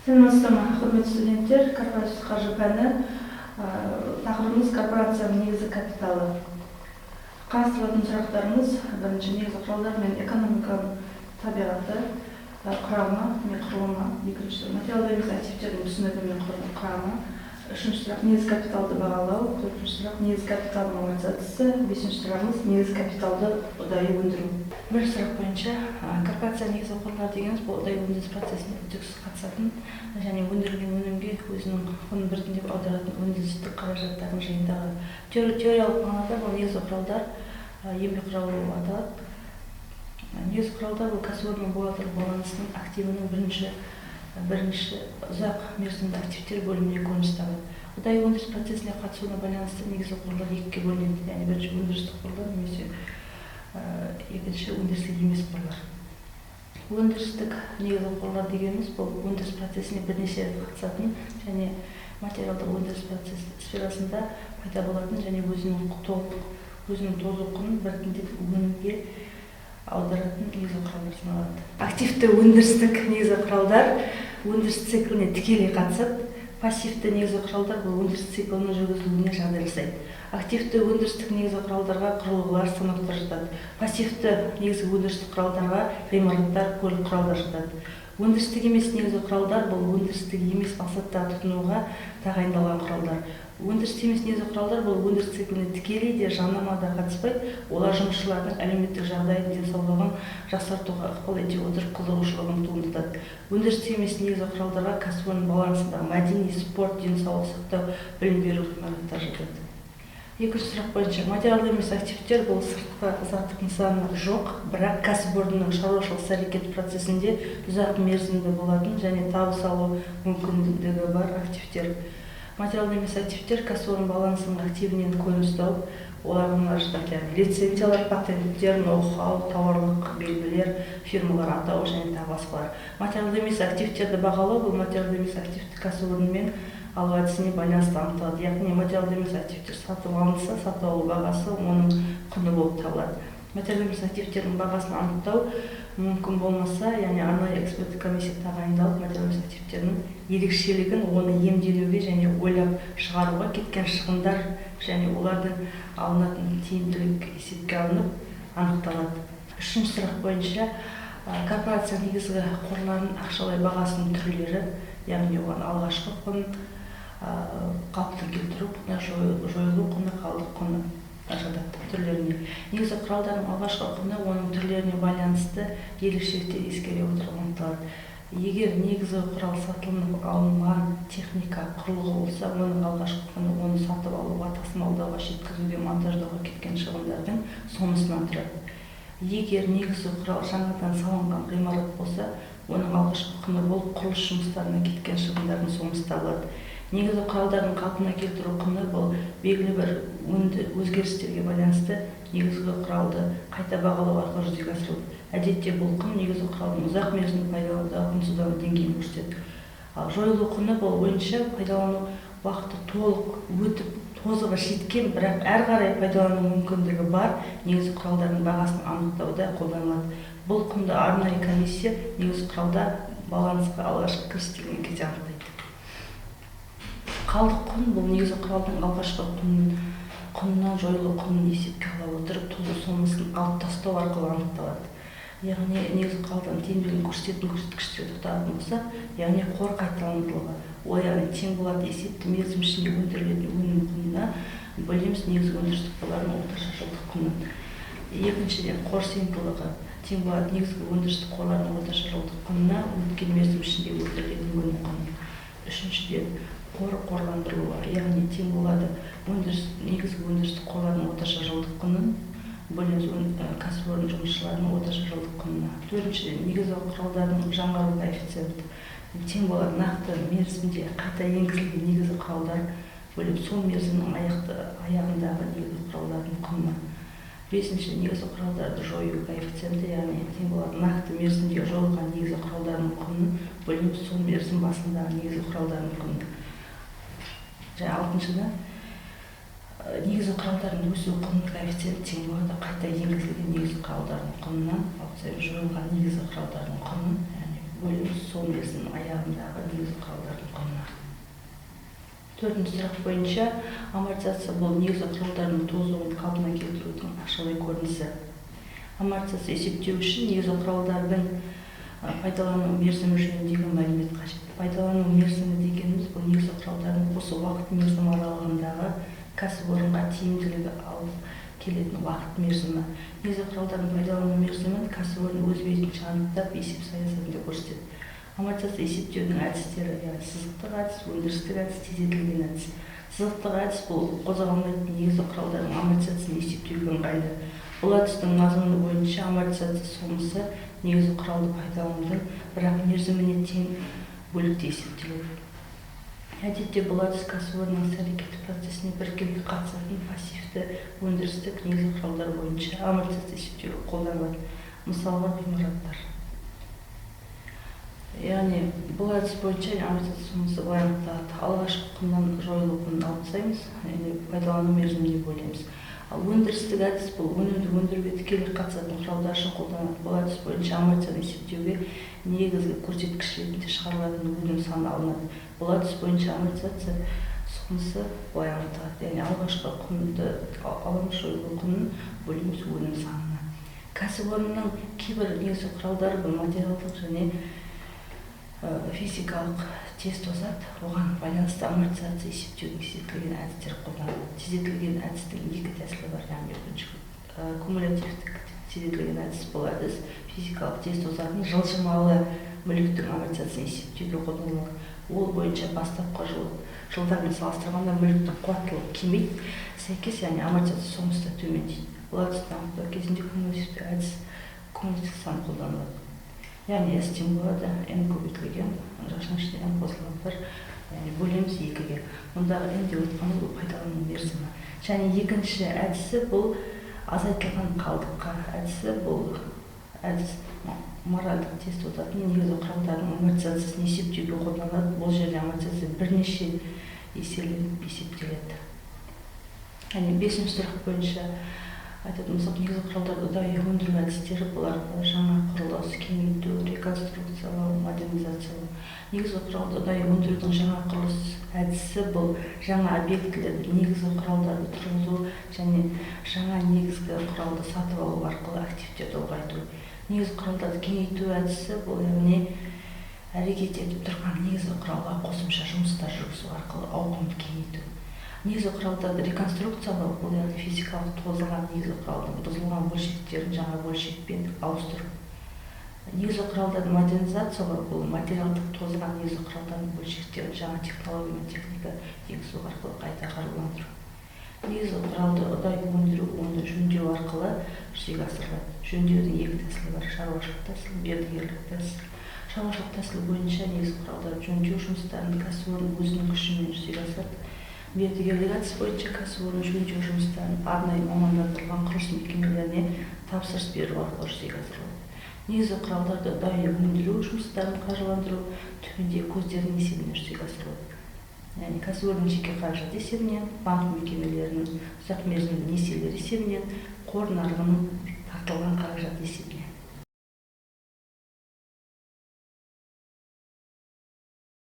Сәлеметсіздер ме, құрметті студенттер! Корпоративтік қаржы пәні, тақырыбымыз корпорацияның негізгі капиталы. Қарастырылатын сұрақтарымыз: бірінші, негізгі құралдар мен экономиканың табиғаты, құрамы мен құрылымы; екінші, материалды емес активтердің түсінігі мен құрамы; үшінші сұрақ, негізгі капиталды бағалау; төртінші сұрақ, негізгі капиталдың амортизациясы; бесінші сұрағымыз, негізгі капиталды ұдайы өндіру. Бірінші сұрақ бойынша, корпорация негізгі қорлар дегеніміз бұл ұдайы өндіріс процесіне үздіксіз қатысатын және өндірілген өнімге өзінің құнын біртіндеп аударатын өндірістік қаражаттардың жиынтығы. Теориялық мағынада бұл негізгі құралдар еңбек құралы болып аталады. Негізгі құралдар бұл кәсіпорынның бухгалтерлік балансының активінің бірінші ұзақ мерзімді активтер бөліміне көрініс табады. Ұдайы өндіріс процесіне қатысуына байланысты негізгі қорлар екіге бөлінеді, яғни бірінші өндірістік қорлар немесе екінші өндірістік емес қорлар. Өндірістік негізгі қорлар дегеніміз бұл өндіріс процесіне бірнеше рет қатысатын және материалдық өндіріс процесі сферасында пайда болатын және өзінің тозу құнын біртіндеп өнімге аударатын негізгі құралдар саналады. Активті өндірістік негізгі құралдар өндіріс цикліне тікелей қатысады. Пассивті негізгі құралдар бұл өндіріс циклінің жүргізілуіне жағдай жасайды. Активті өндірістік негізгі құралдарға құрылғылар, станоктар жатады. Пассивті негізгі өндірістік құралдарға ғимараттар, көлік құралдар жатады. Өндірістік емес негізгі құралдар бұл өндірістік емес мақсатта тұтынуға тағайындалған құралдар. Өндірістік емес негізгі құралдар бұл өндіріс цикліне тікелей де, жанама да қатыспайды. Олар жұмысшылардың әлеуметтік жағдайын, денсаулығын жақсартуға ықпал ете отырып, қызығушылығын туындатады. Өндірістік емес негізгі құралдарға кәсіпорын балансындағы мәдени, спорт, денсаулық сақтау, білім беру ғимараттары жатады. Екінші сұрақ бойынша, материалды емес активтер бұл сыртқы заттық нысаны жоқ, бірақ кәсіпорынның шаруашылық іс-әрекет процесінде ұзақ мерзімді болатын және табыс алу мүмкіндігі бар активтер. Материалды емес активтер кәсіпорын балансының активінен көрініс тауып, оларға мыналар жатады, яғни лицензиялар, патенттер, ноу-хау, тауарлық белгілер, фирмалар атауы және тағы басқалар. Материалды емес активтерді бағалау бұл материалды емес активті кәсіпорынмен алу әдісіне байланысты анықталады, яғни материалды емес активтер сатып алынса, сатып алу бағасы оның құны болып табылады. Материалды емес активтердің бағасын анықтау мүмкін болмаса, яғни арнайы эксперттік комиссия тағайындалып, материалды емес активтердің ерекшелігін, оны иемденуге және ойлап шығаруға кеткен шығындар және олардың алынатын тиімділік есепке алынып анықталады. Үшінші сұрақ бойынша, корпорация негізгі қорларын ақшалай бағасының түрлері, яғни оған алғашқы құн, қалпына келтіру құны, жойылу құны, қалдық құны жатады түрлеріне. Негізгі құралдардың алғашқы құны оның түрлеріне байланысты ерекшеліктер ескере отырып анықталады. Егер негізгі құрал сатылынып алынған техника, құрылғы болса, оның алғашқы құны оны сатып алуға, тасымалдауға, жеткізуге, монтаждауға кеткен шығындардың сомасынан тұрады. Егер негізгі құрал жаңадан салынған ғимарат болса, оның алғашқы құны болып құрылыс жұмыстарына кеткен шығындардың сомасы табылады. Негізгі құралдардың қалпына келтіру құны бұл белгілі бір өзгерістерге байланысты негізгі құралды қайта бағалау арқылы жүзеге асырылады. Әдетте бұл құн негізгі құралдың ұзақ мерзімді пайдаланудағы құнсыздану деңгейін көрсетеді. Ал жойылу құны бұл бойынша пайдалану уақыты толық өтіп, тозығы жеткен, бірақ әрі қарай пайдалану мүмкіндігі бар негізгі құралдардың бағасын анықтауда қолданылады. Бұл құнды арнайы комиссия негізгі құралдар балансқа алғашқы кірістірілген кезде анықтайды. Қалдық құн бұл негізгі құралдың алғашқы құнынан жойылу құнын есепке ала отырып, тозу сомасын алып тастау арқылы анықталады. Яғни негізгі құралдың тиімділігін көрсететін көрсеткіштерге тоқталатын болсақ, яғни қор қайталандылығы, ол яғни тең болады есепті мерзім ішінде өндірілетін өнім құнына бөлеміз негізгі өндірістік қорлардың орташа жылдық құнын. Екіншіден, қор сыйымдылығы тең болады негізгі өндірістік қорлардың орташа жылдық құнына өткен мерзім ішінде өндірілетін өнім құны. Үшіншіден, қор қорландырылуы, яғни тең болады негізгі өндірістік қорлардың орташа жылдық құнын бөлеміз кәсіпорын жұмысшыларының орташа жылдық құнына. Төртіншіден, негізгі құралдардың жаңару коэффициенті тең болады нақты мерзімде қайта енгізілген негізгі құралдар бөліп сол мерзімнің аяғындағы негізгі құралдардың құнына. Бесінші, негізгі құралдарды жою коэффициенті, яғни тең болады нақты мерзімде жойылған негізгі құралдардың құнын бөліп сол мерзім басындағы негізгі құралдардың құнына. Және алтыншыдан, негізгі құралдардың өсу құнының коэффициенті тең болады қайта енгізілген негізгі құралдардың құнынан алып тастаймыз жойылған негізгі құралдардың құнын, яғни бөлеміз сол мерзімнің аяғындағы негізгі құралдардың құнына. Төртінші сұрақ бойынша амортизация бұл негізгі құралдардың тозуын қалпына келтірудің ақшалай көрінісі. Амортизация есептеу үшін негізгі құралдардың пайдалану мерзімі жөніндегі мәлімет қажет. Пайдалану мерзімі дегеніміз бұл негізгі құралдардың осы уақыт мерзімі аралығындағы кәсіпорынға тиімділігі алып келетін уақыт мерзімі. Негізгі құралдардың пайдалану мерзімін кәсіпорын өз бетінше анықтап, есеп саясатында көрсетеді. Амортизация есептеудің әдістері, яғни сызықтық әдіс, өндірістік әдіс, тездетілген әдіс. Сызықтық әдіс бұл қозғалмайтын негізгі құралдардың амортизациясын есептеуге ыңғайлы. Бұл әдістің мазмұны бойынша амортизация сомасы негізгі құралды пайдаланудың бірақ мерзіміне тең бөлікте есептеледі. Әдетте бұл әдіс кәсіпорынның іс-әрекеті процесіне біркелкі қатысатын пассивті өндірістік негізгі құралдар бойынша амортизация есептеуге қолданылады. Мысалға, ғимараттар. Яғни бұл әдіс бойынша амортизация сомасы былай анықталады. Алғашқы құннан жойылу құнын алып тастаймыз, яғни пайдалану мерзіміне бөлеміз. Ал өндірістік әдіс бұл өнімді өндіруге тікелей қатысатын құралдар үшін қолданылады. Бұл әдіс бойынша амортизацияны есептеуге негізгі көрсеткіш ретінде шығарылатын өнім саны алынады. Бұл әдіс бойынша амортизация сомасы былай анықталады. Яғни алғашқы құнды аламыз, жойылу құнын бөлеміз өнім санына. Кәсіпорынның кейбір негізгі құралдары бұл материалдық және физикалық тез тозады, оған байланысты амортизация есептеудің тездетілген әдістері қолданылады. Тездетілген әдістің екі тәсілі бар, яғни бірінші кумулятивтік тездетілген әдіс, бұл әдіс физикалық тез тозатын жылжымалы мүліктің амортизациясын есептеуге қолданылады. Ол бойынша бастапқы жылдармен салыстырғанда мүліктің қуаттылығы кемиді, сәйкес, яғни амортизация сомасы да төмендейді. Бұл әдісті анықтау кезінде кумулятивті әдіс кумулятивті сан қолданылады. Яғни S тең болады N көбейтілген жақшаның ішінде N қосылған 1, яғни бөлеміз 2-ге. Мұндағы N деп отқанымыз бұл пайдалану мерзімі. Және екінші әдісі бұл азайтылған қалдыққа әдісі, бұл әдіс моральдық тез тозатын негізгі құралдардың амортизациясын есептеуге қолданылады. Бұл жерде амортизация бірнеше еселеніп есептеледі. Яғни бесінші сұрақ бойынша айтатын болсақ, негізгі құралдарды ұдайы өндіру әдістері бұлар жаңа құрылыс, кеңейту, реконструкциялау, модернизациялау. Негізгі құралды ұдайы өндірудің жаңа құрылыс әдісі бұл жаңа объектілерді, негізгі құралдарды тұрғызу және жаңа негізгі құралды сатып алу арқылы активтерді ұлғайту. Негізгі құралдарды кеңейту әдісі бұл, яғни әрекет етіп тұрған негізгі құралға қосымша жұмыстар жүргізу арқылы ауқымды кеңейту. Негізгі құралдарды реконструкциялау бұл, яғни физикалық тозылған негізгі құралдың бұзылған бөлшектерін жаңа бөлшекпен ауыстыру. Негізгі құралдарды модернизациялау бұл материалдық тозылған негізгі құралдардың бөлшектерін жаңа технология мен техника енгізу арқылы қайта қаруландыру. Негізгі құралды ұдайы өндіру, оны жөндеу арқылы жүзеге асырылады. Жөндеудің екі тәсілі бар: шаруашылық тәсіл, мердігерлік тәсіл. Шаруашылық тәсіл бойынша негізгі құралдарды жөндеу жұмыстарын кәсіпорын өзінің күшімен жүзеге асырады. Мердігерлік әдіс бойынша кәсіпорын жөндеу жұмыстарын арнайы мамандандырылған құрылыс мекемелеріне тапсырыс беру арқылы жүзеге асырылады. Негізгі құралдарды ұдайы өндіру жұмыстарын қаржыландыру төмендегі көздердің есебінен жүзеге асырылады. Яғни кәсіпорынның жеке қаражаты есебінен, банк мекемелерінің ұзақ мерзімді несиелері есебінен, қор нарығының тартылған қаражаты есебінен.